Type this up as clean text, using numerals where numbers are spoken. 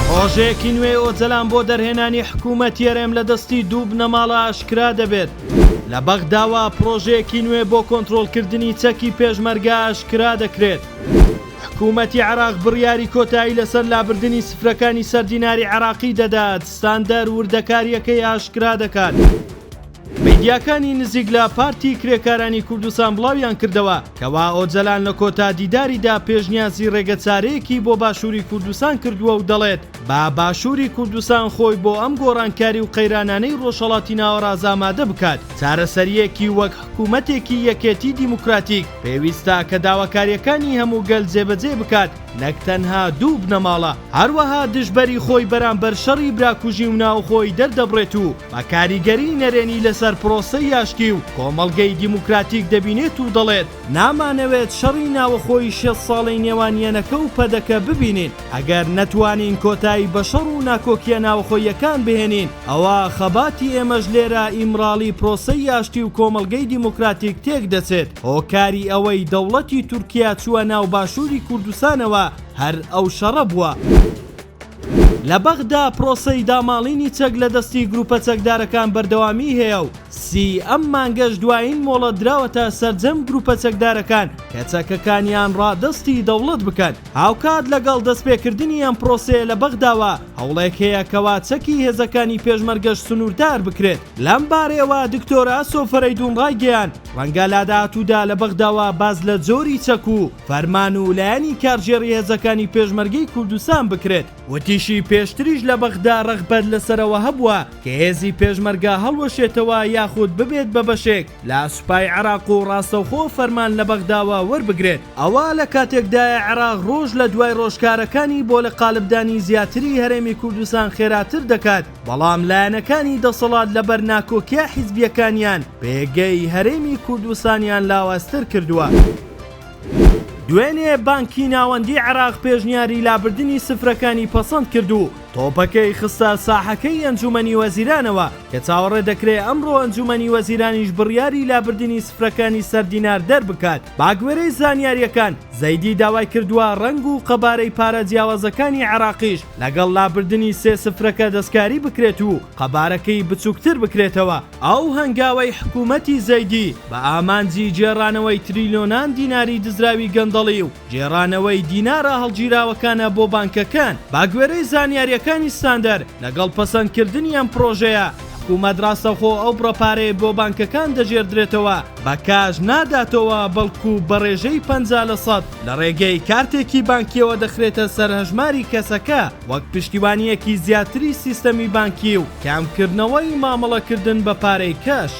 پڕۆژەیەکی نوێی ئۆجەلان بۆ دەرهێنانی حکوومەتی هەرێم لە دەستی دوو بنەماڵە ئاشکرا دەبێت. لە بەغداوە پڕۆژەیەکی نوێ بۆ کۆنترۆڵکردنی چەکی پێشمەرگە ئاشکرا دەکرێت. حکوومەتی عێراق بڕیاری کۆتایی لەسەر لابردنی سفرەکانی سەر دیناری عێراقی دەدات، ستاندەر وردەکارییەکەی ئاشکرا دەکات. میدیاکانی نزیک لە پارتی کرێکارانی کوردستان بڵاویان کردەوە کەوا ئۆجەلان لە کۆتا دیداریدا پێشنیازی ڕێگەچارەیەکی بۆ باشووری کوردستان کردووە و دەڵێت با باشووری کوردستان خۆی بۆ ئەم گۆڕانکاری و قەیرانانەی ڕۆژهەڵاتی ناوەڕاست ئامادە بکات. چارەسەرییەکی وەک حکوومەتێکی یەکێتی دیموکراتیک پێویستە کە داواکارییەکانی هەموو گەل جێبەجێ بکات نەک تەنها دوو بنەماڵە. هەروەها دژبەری خۆی بەرامبەر شەڕی براکوژی و ناوخۆی دەردەبڕێت و بە کاریگەریی نەرێنی لەسەر پرۆسەی ئاشتی و کۆمەڵگەی دیموکراتیک دەبینێت و دەڵێت، نامانەوێت شەڕی ناوەخۆی 60 ساڵەی نێوان یەنەکە و پەدەکە ببینین، ئەگەر نەتوانین کۆتایی بە شەڕ و ناکۆکییە ناوەخۆییەکان بهێنین، ئەوا خەباتی ئێمەش لێرە ئیمراڵی پرۆسەی ئاشتی و کۆمەڵگەی دیموکراتیک تێکدەچێت. هۆکاری ئەوەی دەوڵەتی تورکیا چووە ناو باشووری کوردستانەوە هەر ئەو شەڕە بووە. لە بەغدا پرۆسەی داماڵینی چەک لە دەستی گروپە چەکدارەکان بەردەوامیی هەیە و سی ئەم مانگەش دوایین مۆڵەت دراوەتە سەرجەم گروپە چەکدارەکان کە چەکەکانیان ڕادەستی دەوڵەت بکەن. هاوکات لەگەڵ دەستپێکردنی ئەم پرۆسەیە لە بەغداوە هەوڵێک هەیە کەوا چەکی هێزەکانی پێشمەرگەش سنووردار بکرێت. لەم بارەیەوە دکتۆر ئاسۆ فەرەیدوون ڕایگەیاند، ڕەنگە لە داهاتوودا لە بەغداوە باس لە جۆری چەک و فەرمان و لایەنی کارگێڕی هێزەکانی پێشمەرگەی کوردستان بکرێت. وتیشی، پێشتریش لە بەغدا ڕەغبەت لەسەرەوە هەبووە کە هێزی پێشمەرگە هەڵوەشێتەوە یاخود ببێت بە بەشێک لە سوپای عێراق و ڕاستەوخۆ فەرمان لە بەغداوە وەربگرێت. ئەوە لە کاتێکدایە عێراق ڕۆژ لە دوای ڕۆژ کارەکانی بۆ لە قالبدانی زیاتری هەرێمی کوردستان خێراتر دەکات، بەڵام لایەنەکانی دەسەڵات لەبەر ناکۆکیە حیزبیەکانیان پێگەی هەرێمی کوردستانیان لاوازتر کردووە. دوێنێ بانکی ناوەندی عێراق پێشنیاری لابردنی سفرەکانی پەسەند کرد و تۆپەکەی خستە ساحەکەی ئەنجومەنی وەزیرانەوە کە چاوەڕێ دەکرێ ئەمڕۆ ئەنجومەنی وەزیرانیش بڕیاری لابردنی سفرەکانی سەر دینار دەربکات. بەگوێرەی زانیارییەکان، زەیدی داوای کردووە ڕەنگ و قەبارەی پارە جیاوازەکانی عێراقیش لەگەڵ لابردنی سێ سفرەکە دەستکاری بکرێت و قەبارەکەی بچووکتر بکرێتەوە. ئەو هەنگاوەی حکوومەتی زەیدی بە ئامانجی گێڕانەوەی تریلۆنان دیناری دزراوی گەندەڵی و گێڕانەوەی دینارە هەڵگیراوەکانە بۆ بانکەکان. بەگوێرەی زانیارییەکانی ستاندەر، لەگەڵ پەسەندکردنی ئەم پڕۆژەیە، حکوومەت ڕاستەوخۆ ئەو بڕە پارەیە بۆ بانکەکان دەگێڕدرێتەوە بە کاش ناداتەوە، بەڵکو بە ڕێژەی 50 لەسەد لە ڕێگەی کارتێکی بانکییەوە دەخرێتە سەر هەژماری کەسەکە وەک پشتیوانییەکی زیاتری سیستەمی بانکی و کەمکردنەوەی مامەڵەکردن بە پارەی کەش.